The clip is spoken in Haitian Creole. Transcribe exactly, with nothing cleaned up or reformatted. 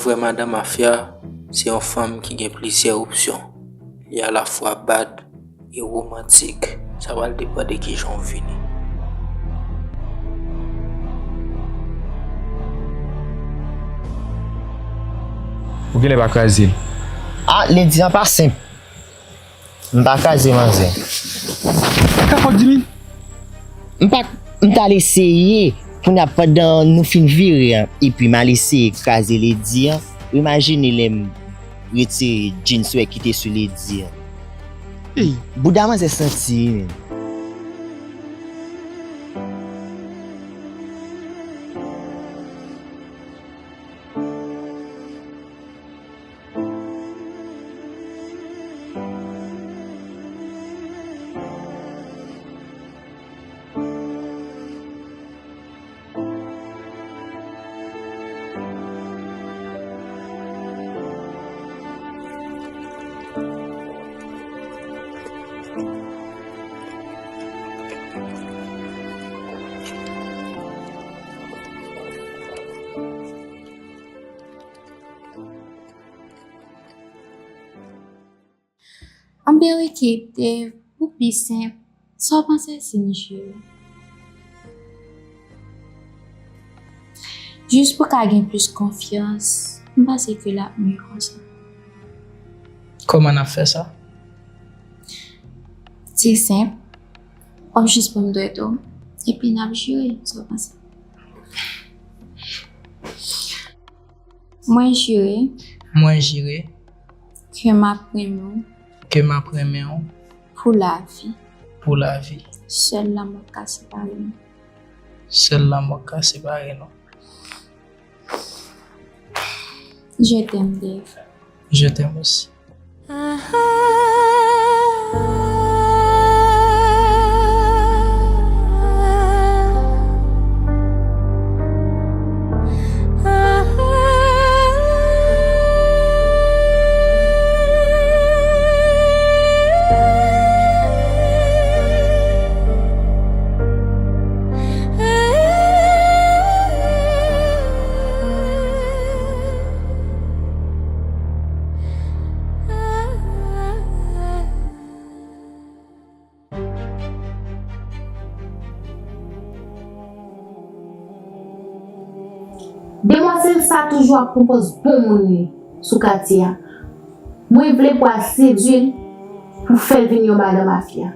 Vrè madan mafya se yon fanm ki gen plizyè opsyon. Li alafwa bad e womantik. Sa pral depann de kijan w vini. Ou genlè pa kraze l. Ah, Lady an pa senp. M pa kraze manzè. Sa k ap fè w di m? M pa, m t al eseye. Kounye a pandan nou fin vire an, epi m al eseye kraze Lady an. Imajine lè m retire jeans wè ki te sou Lady an. Bouda manzè santi wi menm. An verite, Dave, pou pi senp, sa w panse si n jire? Jis pou ka gen plis konfyans, m panse ke l ap miye konsa. Kòman n ap fè sa? Se senp, w ap jis ban m dwèt ou, epi n ap jire, sa w panse? Mwen jire. Mwen jire. Ke m ap renmen w. Ke m ap renmen w. Pou lavi. Pou lavi. Sèl lanmò k ka separe nou. Sèl lanmò k ka separe nou. Je t'aime, Dave. Je t'aime aussi. Demwazèl sa toujou ap konpòz bon moun li sou katye a. Mwen vle pou al sedwi l pou fè l vin yon madan mafya.